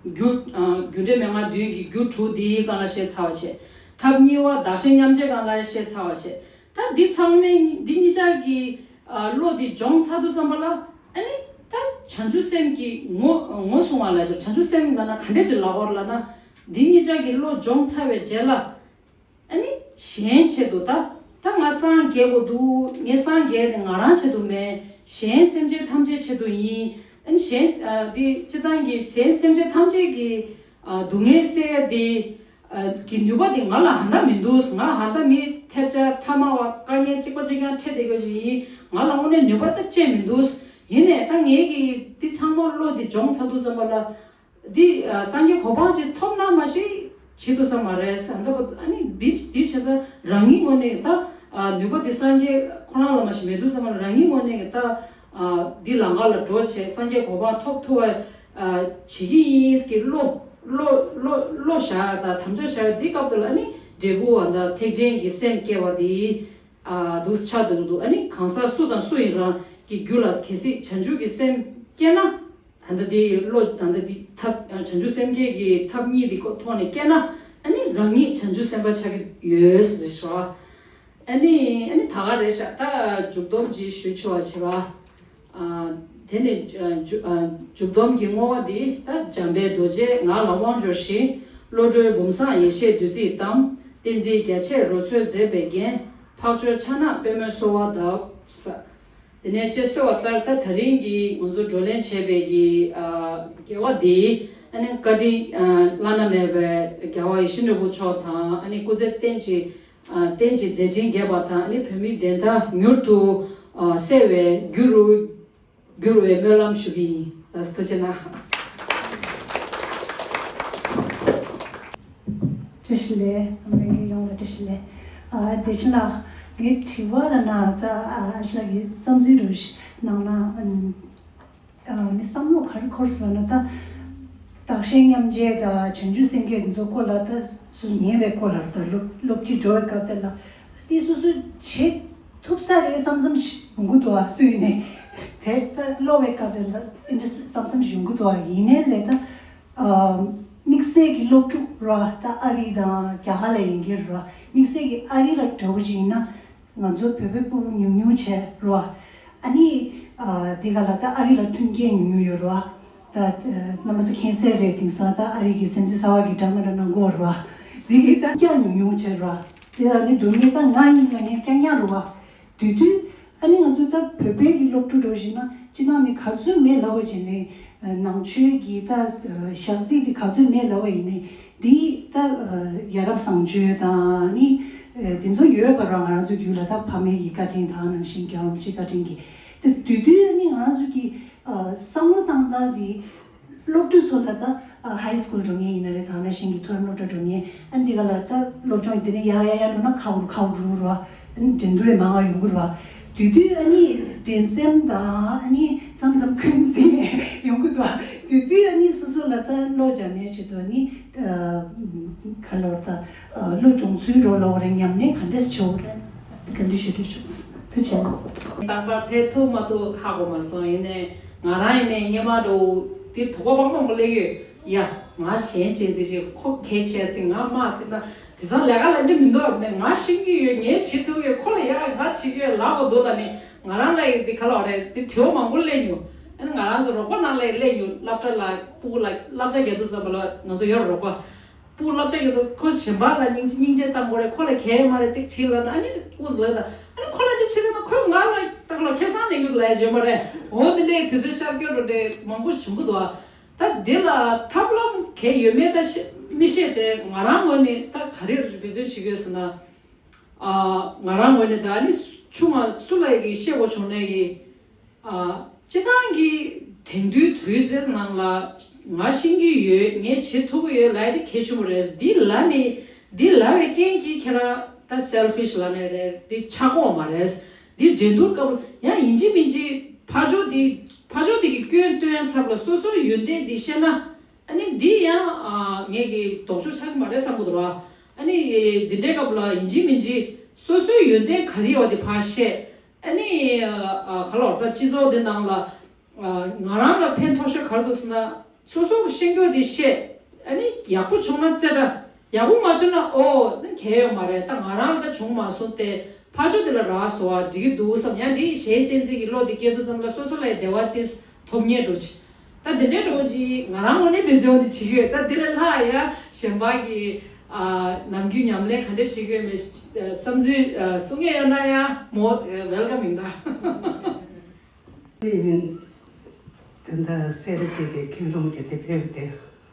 རྒྱུ་ཨ་རྒྱུ་འབྲས་མན་ངག་བདུན་གྱི་རྒྱུ་དྲུག་འདིའི་སྒང་ལ་བཤད་ཚར་བ་བྱས། ཐབས་གཉིས་པ་བདག་གཞན་མཉམ་བརྗེའི་སྒང་ལ་བཤད་ཚར་བ་བྱས། ད་འདི་ཚང་མས་འདི་གཉིས་ཆར་གྱི་ཨ་བློ་འདི་སྦྱོང་ཚར་དུས་ཙམ་པ་ལ། ཨ་ནི་ད་བྱང་ཆུབ་སེམས་ཀྱི་ངོ་ངོ་བསྲུང་བ་ལ། བྱང་ཆུབ་སེམས་ལབ་ན་ག་འདྲ་ཅིག་ལབ་དགོས་རེད་ལབ་ན། འདི་གཉིས་ཆར་གྱི་བློ་སྦྱོང་ཚར་བའི་རྗེས་ལ། ཨ་ནི་གཞན་ཆེད་དུ། ད་ད་ང་སངས་རྒྱས་དགོས་འདུག་ངས་སངས་རྒྱས་དེ་ང་རང་ཆེད་དུ་མེད། གཞན་སེམས་ཅན་ཐམས་ཅད་ཆེད་དུ་ཡིན། ཨ་ནི་གཞན་ཨ་དེ་སྤྱིར་བཏང་གི་གཞན་སེམས་ཅན་ཐམས་ཅད་ཀྱི་ཨ་སྡུག་བསྔལ་སེལ་ཡ་དེ་ཨ་གི་ནུས་པ་དེ་ང་ལ་ཧ་ད་མི་འདུག་ང་ཧ་ད་མི་ཐེབས་ཆག་ཐ་མལ་པ་དཀའ་ངལ་གཅིག་པ་གཅིག་རྐྱང་འཕྲད་བསྡད་ཡོད་ཅིག་ཡིན། ང་ལ་དངོས་གནས་ནུས་པ་ད་ཅི་ཡང་མི་འདུག་ཡིན་ནའི་ད་ངས་ཀྱི་འདི་ཚང་མ་བློ་འདི་སྦྱོང་ཚར་དུས་ཙམ་པ་ལ། འདི་ཨ་སངས་རྒྱས་གོ་འཕང་ཅིག་ཐོབ་ན་མ་གཞི་བྱེད་ཐུབ་ས་མ་རེད་ཟེར། ད་ཨ་ནི་འདི་འདི་བྱེད་ས་རང་ཉིད་ངོས་ནས་ད་ཨ་ནུས་པ་འདི་སངས་རྒྱས་ཁོ་རང་ལ་མ་གཞི་མེད་དུས་ཙམ་པ་ལ། རང་ཉིད་ངོས་ནས་ད་ཨ་འདི་ལམ་ཁ་ལ་འགྲོ་བྱས་སངས་རྒྱས་གོ་འཕང་ཐོབ་ཐུབ་པ་ཨ་བྱེད་ཀྱི་ཡིན་གྱི་བློ་བློ་བློ་བློ་བཞག་ཡ་དང་དམ་བཅའ་བཞག་ཡ། འདི་སྐབས་དེ་ལ་ཨ་ནི་འབྲས་བུ་བ་དང་ཐེག་ཆེན་གྱི་སེམས་སྐྱེ་བ་དེ། ཨ་འདུག་ཆགས་འདུག་འདུག་ཨ་ནི་གང་ཟག་སུ་དང་སུ་ཡིན་རུང་གི་རྒྱུད་ལ་གལ་སྲིད་བྱང་ཆུབ་ཀྱི་སེམས་སྐྱེས་ན། ད་ལྟ་དེ་བློ་ད་ལྟ་དེ་ཐབས་བྱང་ཆུབ་སེམས་བསྐྱེད་ཀྱི་ཐབས་གཉིས་དེ་ཐོག་ནས་སྐྱེས་ན། ཨ་ནི་རང་ཉིད་བྱང་ཆུབ་སེམས་དཔའ་ཆགས་ཀྱི་ཡོད་ཟེར་ཞོ། ཨ་ནི་ཨ་ནི་ད་ག་རེད་ཤག་ད་མཇུག་སྡོམ་ཅིག་ཞུ་ཆོག་པ་བྱེད་པ། ཨ་དེ་ནས་ཨ་མཇུག་ཨ་མཇུག་སྡོམ་གྱི་བསྔོ་བ་འདི། ད་འཇམ་དཔལ་རྡོ་རྗེ་ངག་ལ་དབང་འབྱོར་ཞིང་། བློ་གྲོས་བུམ་བཟང་ཡེ་ཤེས་བདུད་རྩིས་གཏམས། ཏིང་འཛིན་རྒྱ་ཆེར་རོལ་མཚོས་མཛད་པའི་རྒྱན། འཕགས་མཆོག་ཕྱག་ན་པདྨོས་གསོལ་བ་གདབ། ས། དེ་ནས་ཅེས་གསོལ་བ་ལྟར། ད་ད་རིང་གི་ང་ཚོ་བགྲོ་གླེང་བྱས་པའི་གི་ཨ་དགེ་བ་འདི་ཨ་ནི་བཀའ་དྲིན་ཨ་བླ་ན་མེད་པའི་རྒྱལ་བ་ཡིད་བཞིན་ནོར་བུ་མཆོག་དང་། ཨ་ནི་སྐུ་ཚེ་བརྟན་ཅིང་ཨ་བརྟན་ཅིང་མཛད་འཕྲིན་རྒྱས་པ་དང་། ཨ་ནི་བོད་མིའི་བདེན་མཐའ་མྱུར་དུ་ཨ་གསལ་བའི་རྒྱུ་རུ་འགྱུར་བའི་སྨོན་ལམ་ཞུ་གི་ཡིན། ལགས་སོ། ཐུགས་རྗེ་གནང་། བཀྲ་ཤིས་བདེ་ལེགས། ལྷན་རྒྱས་ཡོངས་ལ་བཀྲ་ཤིས་བདེ་ལེགས། ཨ་བདེ་ཆེན་ལགས། ངའི་དྲི་བ་ལབ་ན་ད་ཨ་ཨ་ཅག་གི་བསམ་ཚུལ་འདྲ་ཞིག་གནང་ན། ཨ་ནི་བསམ་བློ་ག་རེ་འཁོར་སོང་ལབ་ན། ད་བདག་གཞན་མཉམ་བརྗེ་དང་བྱང་ཆུབ་སེམས་བསྐྱེད་འདི་ཚོ་སྐོར་ལ་ད་སུ་ཉན་པའི་སྐོར་ལ། ད་སློབ་སློབ་ཁྲིད་འགྲོ་བའི་སྐབས་དེ་ལ་དེ་སོ་སོས་བྱེད་ཐུབ་ས་རེད་བསམ་བསམ་ཞིག་ཡོང་གི་འདུག་ཨ། སུ་ཡིན་ནའི་དེ་ད་སློབ་པའི་སྐབས་དེ་ལ་འདི་འདྲ་བསམ་བསམ་ཞིག་ཡོང་གི་འདུག་ཨ། ཡིན་ནའི་ལས་ད་ཨ་དམིགས་བསལ་གྱི་སློབ་ཕྲུག་ར། ད་ཨ་རི་དང་རྒྱ་གར་ལ་ཡིན་གྱི་ར། དམིགས་བསལ་གྱི་ཨ་རི་ལ་འདྲ་བོ་ཅིག་ཡིན་ན། ང་ཚོ་བོད་པའི་སྤུ་གུ་ཉུང་ཉུང་བྱས་ར། ཨ་ནི་ཨ་འདི་ག་ལ་ད་ཨ་རི་ལ་མཐུན་རྐྱེན་ཉུང་ཉུང་ཡོད་ར། ད་རྣམ་པ་ཚོ་མཁྱེན་གསལ་རེད། དེང་སང་ད་ཨ་རི་གི་སེམས་ཅན་གསར་བ་གི་འདྲ་མི་འདྲ་གནང་གི་ཡོད་ར། འདི་གི་ད་རྐྱང་ཉུང་ཉུང་བྱས་ར། དེ་ལ་ནི་སྡུག་བསྔལ་ད་ང་ཡིན་ན་ངས་རྐྱང་རྐྱང་རེད་བ། དེ་དུས་ཨ་ནི་ང་ཚོ་ད་བོད་པའི་གི་སློབ་ཕྲུག་འདྲ་བོ་ཞིག་ན་སྤྱིར་བཏང་ནི་ག་ཚོད་མེད་ལབ་པ་བྱས་ནས། ནང་ཆོས་ཀྱི་ད་ཞག་རྩིས་དེ་ག་ཚོད་མེད་ལབ་པ་ཡིན་ནའི་འདི་ད་ཡ་རབས་བཟང་སྤྱོད་དང་ནི་དེ་ཚོ་ཡོད་པ་ར། ང་རང་ཚོའི་རྒྱུད་ལ་ད་ཕ་མའི་གི་བཀའ་དྲིན་དང་ནང་བཞིན་རྒྱལ་བ་རིན་པོ་ཆེའི་བཀའ་དྲིན་གྱིས། དེ་དུས་དུས་ནི་ང་རང་ཚོ་གི་བསམ་བློ་བཏང་སྟངས་དེ། སློབ་ཕྲུག་ཚོ་ལ་ད་ཨ་ཧའི་སི་ཀུལ་འགྲོ་མཁན་ཡིན་ན་རེད། དེ་ནང་བཞིན་གྱི་མཐོ་རིམ་སློབ་གྲྭ་འགྲོ་མཁན། ཨ་འདི་ག་ལ་ད་སློབ་སྦྱོང་དེ་ནས་ཡར་ཡར་ཡར་འགྲོ་ན་ཁག་པོ་རུ་ཁག་པོ་འགྲོ་གི་རེད་བ། ཨ་ནི་འགྲན་བསྡུར་རེ་མང་བ་ཡོང་གི་རེད་བ། དེ་དུས་ཨ་ནི་འགྲན་སེམས་དང་ཨ་ནི་མཚམས་མཚམས་འཁོན་འཛིན་ཡོང་གི་འདུག་བ། དེ་དུས་ཨ་ནི་སོ་སོ་ལ་ད་བློ་སྦྱང་ཡས་ཆེད་དུ་ཨ་ནི་ཨ་ག་ལབ་རེད། ད་ཨ་བློ་སྦྱོང་ཚུལ་འདྲ་བོ་ལབ་དགོས་རེད། ཉམས་ལེན་ག་འདྲས་བྱེད་དགོས་རེད། ག་འདྲས་ཞུ་འདྲས་བྱུང་། ཐུགས་རྗེ་ཆེ། རྟག་པར་དེ་ཐུབ་མ་ཐུབ་ཧ་གོ་མ་སོང་། ཡིན་ནའི་ང་རང་ཡིན་ནའི་སྔོན་མ་འདྲ་བོ་དེ་དོགས་པ་སྤང་སྤང་པོ་སླེབས་ཡོད་ཡ། ང་གཞན་གཅེས་ཚེ་ཅིག་ཁོ་གལ་ཆེ་ཚེ་ང་དམག་ཚིག་ན་དེ་ཚང་ལས་ཀ་ལ་འདི་མི་འདུག་ཨ་ནི་ང་ཤེས་ཀྱི་ཡོད། ངས་བྱེད་ཐུབ་ཡོད། ཁོ་ལ་ཡ་ང་བྱེད་ཀྱི་ཡོད་ལབ་པ་འདུག་ལ་ནི་ང་རང་ལ་ཡི་འདི་ག་ལ་བ་རེད། འདི་དྲི་བ་མང་པོ་སླེབས་མྱོང་། ཨ་ནི་ང་རང་ཚོ་རོགས་པ་ནང་ལ་ཡི་སླེབས་མྱོང་། སློབ་གྲྭ་ལ་སྤུ་གུ་ལ་བསླབ་བྱ་རྒྱག་དུས་ཙམ་པ་ལ་ང་ཚོ་ཡོད་རོགས་པ། སྤུ་གུ་བསླབ་བྱ་རྒྱག་དུས་ཁོ་གཞན་པ་ལ་སྙིང་རྗེ་སྙིང་རྗེ་བཏང་དགོས་རེད། ཁོ་ལ་གལ་མ་རེད་ཏིག་བྱེད་ལབ་ན་ཨ་ནི་དབུ་བཟོས་ད་ཨ་ནི་ཁོ་ལ་འདི་བྱེད་ད་ན་ཁོས་ང་ལ་ཏག་ལ་ཁེ་བཟང་ལེན་རྒྱུ་ལ་ཡ་བྱེད་མ་རེད། འོ་འདི་འདྲའི་དུས་ཚོད་ཤར་སྐྱོད་འགྲོ་འདྲའི་མང་པོ་བྱུང་གི་འདུག་ད་འདི་ལ་ཐབས་ལམ་གང་ཡོད་མེད་ད་ཤེས་མི་ཤེས་ཏེ་ང་རང་ངོས་ནས་ད་ག་རེ་འབད་བརྩོན་བྱེད་དགོས་ཟེར་ན། ཨ་ང་རང་ངོས་ནས་ད་ནི་ཆུང་བ་སུ་ལ་ཡི་གི་ཤེས་དགོས་བྱུང་ནས་གི་ཨ་སྤྱི་བཏང་གི་དེང་དུས་དུས་ཚོད་ནང་ལ་ང་ཤེས་ཀྱི་ཡོད། ངས་བྱེད་ཐུབ་ཀྱི་ཡོད་ལབ་ཡ་དེ་གལ་ཆེན་པོ་རེད། འདི་ལ་ནི་འདི་ལབ་པའི་རྐྱེན་གྱིས་ཁྱེད་རང་ད་selfish་ལབ་ནའི་རེད། འདི་ཆགས་ཀྱི་ཡོད་མ་རེད། འདི་འགྲན་བསྡུར་སྐབས་ལ་ཡང་ཡིན་གཅིག་མིན་གཅིག་ཕར་ཕྱོགས་འདི་ཕར་ཕྱོགས་འདི་གི་སྐྱོན་སྟོན་ཚབ་ལ་སོ་སོའི་ཡོན་ཏན་འདི་ཤེས་ན། ཨ་ནི་འདི་ཡང་ཨ་ངས་ཀྱི་ལྡོག་ཕྱོགས་ཆགས་ཀྱི་མ་རེད་བསམ་གྱི་འདུག་ར། ཨ་ནི་འདི་འདྲའི་སྐབས་ལ་ཡིན་གཅིག་མིན་གཅིག་སོ་སོའི་ཡོན་ཏན་ག་རེ་ཡོད་དེ་ཕར་བཤད། ཨ་ནི་ཨ་ག་ལ་བར་ད་སྤྱི་ཚོགས་འདི་ནང་ལ་ཨ་ང་རང་ལ་ཕན་ཐོགས་ཤོས་ག་རེ་འདུག་ཟེར་ན་སོ་སོ་གི་ཤེས་རྒྱུ་འདི་བཤད། ཨ་ནི་ཡག་པོ་བྱུང་ན་རྩེ་གྲ། ཡག་པོ་མ་བྱུང་ན་ཨོ་ནི་གལ་ཡོད་མ་རེད། ད་ང་རང་ལ་ད་བྱུང་མ་སོང་སྟེ་ཕར་ཕྱོགས་དེ་ལ་རག་སོང་བ་འགྲིག་གི་འདུག་བསམ། ཡང་འདི་གཞན་གཅེས་འཛིན་གྱི་བློ་དེ་སྐྱེ་དུས་ཙམ་ལ་སོ་སོ་ལ་ཡང་བདེ་བ་དེ་ཐོབ་ངེས་འགྲོ་ཆེ། ད་འདི་འདྲའི་འགྲོ་ཅིག་ང་རང་ངོས་ནས་འབད་བརྩོན་འདི་བྱེད་ཀྱི་ཡོད། ད་འདི་ལས་ལྷག་ཡང་གཞན་པ་གི་ཨ་ནམ་རྒྱུན་ཉམས་ལེན་ག་འདྲ་བྱེད་ཀྱི་ཡོད་མེད་བསམ་ཚུལ་ཨ་གསུང་མཁན་ཡོད་ན་ཡང་མོ་welcome་ཡིན་ད། དེ་ཡིན། ད་ལྟ་སེ་ར་བྱེས་ཀྱི་མཁན་རིན་པོ་ཆེ་དེ་ཕེབས་ཏེ་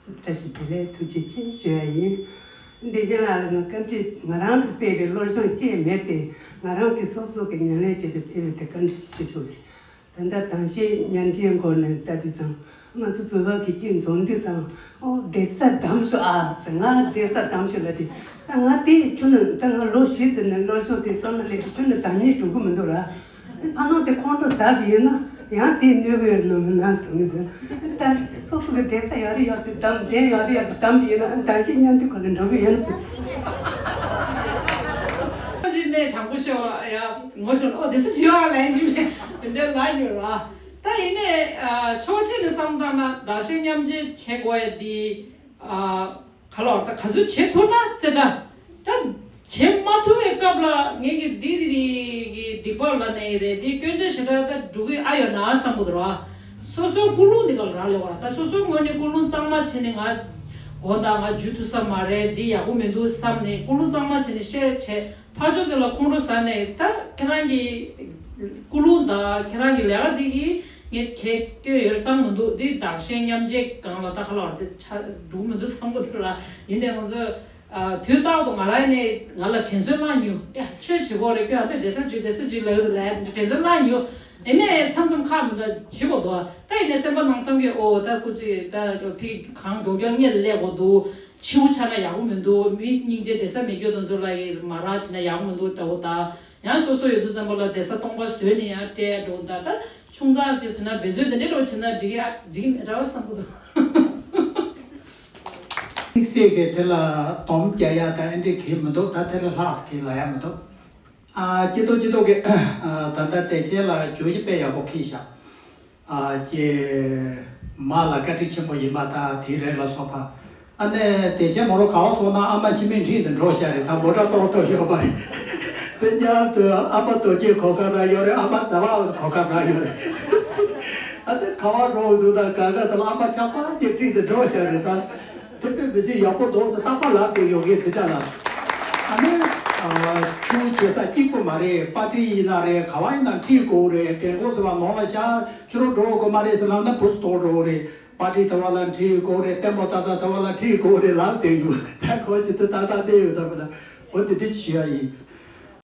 བཀྲ་ཤིས་བདེ་ལེགས་ཐུགས་རྗེ་ཆེ་ཞུ་ཡ་ཡིན། འདི་རྗེས་ལ་ང་བཀའ་འདྲི་ང་རང་གིས་ཕེབས་པའི་སློབ་སྦྱོང་ཅི་མེད་དེ་ང་རང་གིས་སོ་སོ་གི་ཉམས་ལེན་བྱས་ཏེ་ཕེབས་པའི་དེ་བཀའ་འདྲི་ཞུ་ཆོག་ཅིག་ད་ལྟ་དྭངས་ཤེལ་ཉམས་འགྲིག་སྐོར་ནས་ལྟ་དུས་ཙང་ང་ཚོ་བོད་པ་གི་སྐྱིད་འཛོམས་དུས་ཙང་ཨོ་བསྡད་ས་དམ་ཤོས་ཨ་ཟེར། ང་བསྡད་ས་དམ་ཤོས་ལ་དེ་ད་ང་དེ་ཁྱོན་ནས་ད་ང་ལོ་བཞི་ཙམ་ནས་སློབ་སྦྱོང་དེ་བསམ་བློ་སླེབས་ཁྱོན་ནས་དམ་ཉེས་འགྲོ་གི་མི་འདུག་ར། ཕ་ནང་དེ་ཁོང་ཁྲོ་ཟ་བ་ཡིན་ན་ཡང་དེས་གནོད་གི་ཡོད་ནམ་མིན་ན་བསམ་གི་འདུག་ད་སོ་སོ་གི་བསྡད་ས་ཡག་རེ་ཡག་ཅིག་དམ་བསྡད་ཡག་རེ་ཡག་ཅིག་དམ་ཡིན་ན་ད་ཤི་ཉན་དུས་ག་ལ་འགྲོ་གི་ཡོད་ན། ཅི་ནས་དྲང་པོ་ཤོད་ཡ་ངོ་ཤོད་ཨོ་དེ་སུ་ཇི་ཡང་ལན་ཞིག་མེད་དེ་འདྲ་ལ་ཡོད་ར། ད་ཡིན་ནས་ཕྱོགས་གཅིག་ནས་བསམ་བཏང་ན་བདག་གཞན་མཉམ་བརྗེ་བྱེད་དགོས་ཡ་འདི། ག་ལ་བར་ད་ག་ཚོད་བྱེད་ཐུབ་ན་རྩེ་གྲ། ད་བྱེད་མ་ཐུབ་པའི་སྐབས་ལ་ངེད་ཀྱི་འདི་འདི་གི་སྡིག་པ་ལ་ནས་རེད། འདི་སྐྱོན་ཆ་ཞེ་དྲག་ད་འགྲོ་གི་ཨ་ཡོད་ན་བསམ་གི་འདུག་ར། སོ་སོའི་ཀུན་སློང་འདི་ག་ལ་རག་ལས་བ་ད་སོ་སོའི་ངོས་ནས་ཀུན་སློང་གཙང་མ་བྱས་ནས་ང་དགོངས་དག་ང་འཇུ་ཐུབ་ས་མ་རེད། འདི་ཡག་པོ་མི་འདུག་བསམ་ནས་ཀུན་སློང་གཙང་མ་བྱས་ནས་བཤད་བྱས། ཕར་ཕྱོགས་དེ་ལ་ཁོང་ཁྲོ་ཟ་ནས་ད་ཁྱེད་རང་གི་ཀུན་སློང་དང་ཁྱེད་རང་གི་ལས་ཀ་འདི་གིས་ངས་ཁྱེད་སྐྱོན་ཡོད་བསམ་མི་འདུག་འདི་བདག་གཞན་མཉམ་བརྗེ་སྒང་ལ་ད་ག་ལ་བར་དེ་ཆ་འགྲོ་གི་མི་འདུག་བསམ་གི་འདུག་ལ། ཡིན་ནའི་ང་ཚོ་དུས་རྟག་ཏུ་ང་རང་ནས་ང་ལ་དྲན་གསོ་གནང་མྱོང་། ཡ་ཆོས་བྱེད་དགོས་རེད། ཁྱོད་ཨ་དེ་བསྡད་ས་འཇུ་བསྡད་ས་འཇུ་ལབ་ཡོད་ལ་དྲན་གསོ་གནང་མྱོང་། ཡིན་ནའི་མཚམས་མཚམས་ཁག་མི་འདུག་བྱེད་དགོས་འདུག་ད་ཡིན་ནའི་སེམས་པ་ནང་བསམ་གི་ཨོ་ད་སྐུ་མཁྱེན་ད་ཕི་གང་མགྱོགས་མགྱོགས་སྔོན་ལ་སླེབས་དགོས་འདུག་ཕྱིའུ་ཆགས་ན་ཡག་པོ་མི་འདུག་མི་སྙིང་རྗེ་བསྡད་ས་མེད་རྒྱུ་དེ་ཚོ་ལ་ཡི་མ་རག་བྱས་ན་ཡག་པོ་མི་འདུག་ལྟ་བུ་ད། ཡང་སོ་སོ་ཡོད་དུས་ཙམ་པ་ལ་བསྡད་ས་སྟོང་པ་བཟོས་ནས་ཡང་སྤྲད་འགྲོ་ད། ད་ཆུང་ཙག་ཅིག་བྱས་ན་འབད་རྩོལ་དེ་འདྲས་འགྲོ་བྱས་ན་འགྲིག་ཡ་འགྲིག་མེད་འདྲ་བ་བསམ་གི་འདུག་དམིགས་བསལ་གྱི་དེ་ལ་སྡོམ་རྒྱག་ཡ་ད་ཨེ་འདྲས་གལ་མི་འདུག་ད་དེ་ལ་ལྷག་ས་གི་ལ་ཡ་མི་འདུག་ཨ་སྐྱིད་ཏོག་སྐྱིད་ཏོག་གི་ད་ལྟ་དེ་རྗེས་ལ་བརྗོད་གཞི་དཔེ་ཡག་པོ་འཁྱེར་ཤག་ཨ་ཀྱེ། མ་ལ་བཀའ་དྲིན་ཆེན་པོ་ཡིན་པ་དང་དེ་རེད་ལ་སོགས་པ། ཨ་ནེ་དེ་རྗེས་མོ་རོ་ག་བ་སོང་ན་ཨ་མ་འཆི་མེད་འཁྲིས་དུ་འགྲོ་ཤག་རེད། ད་མོ་ཊ་ཏོག་ཏོག་ཡོད་པ་རེད། དེ་མཉམ་དུ་ཨ་ཕ་རྡོ་རྗེ་གོ་སྐབས་རང་ཡོད་རེད། ཨ་མ་ཟླ་བ་གོ་སྐབས་རང་ཡོད་རེད། ཨ་ནེ་ག་བ་འགྲོ་འདུག་ད་ག་ག་དུ་ལ་ཨ་མ་ཆགས་པ་ཅིག་འཁྲིས་དུ་འགྲོ་ཤག་རེད་ད། དེ་དཔེ་མི་སྲིད་ཡག་པོ་འདུག་ཟེར་རྟག་པར་ལབ་བསྡད་ཡོད་མཁན་དེ་འདྲ་ལ། ཨ་ནི། ཨ་ཆུ་བྱེད་ས་གཅིག་པུ་མ་རེད། པ་ཏྲི་ཡིན་ན་རེད། ག་བ་ཡིན་ན་འཁྲིད་དགོས་རེད། རྒན་གོག་ཟེར་བ་ནང་ལ་ཤ་ཆུ་རོ་འགྲོ་དགོས་མ་རེད་ཟེར་ལབ་ན་བུ་སྟོར་འགྲོ་རེད། པ་ཏྲི་དེ་བ་ལ་འཁྲིད་དགོས་རེད། ལྟད་མོ་ལྟ་ས་དེ་བ་ལ་འཁྲིད་དགོས་རེད་ལབ་བསྡད་ཡོད། ད་གོ་ཅི་དེ་ཏག་ཏག་བསྡད་ཡོད་ད་པ་ད། འོ་དེ་འདྲ་ཞུ་ཡ་ཡིན།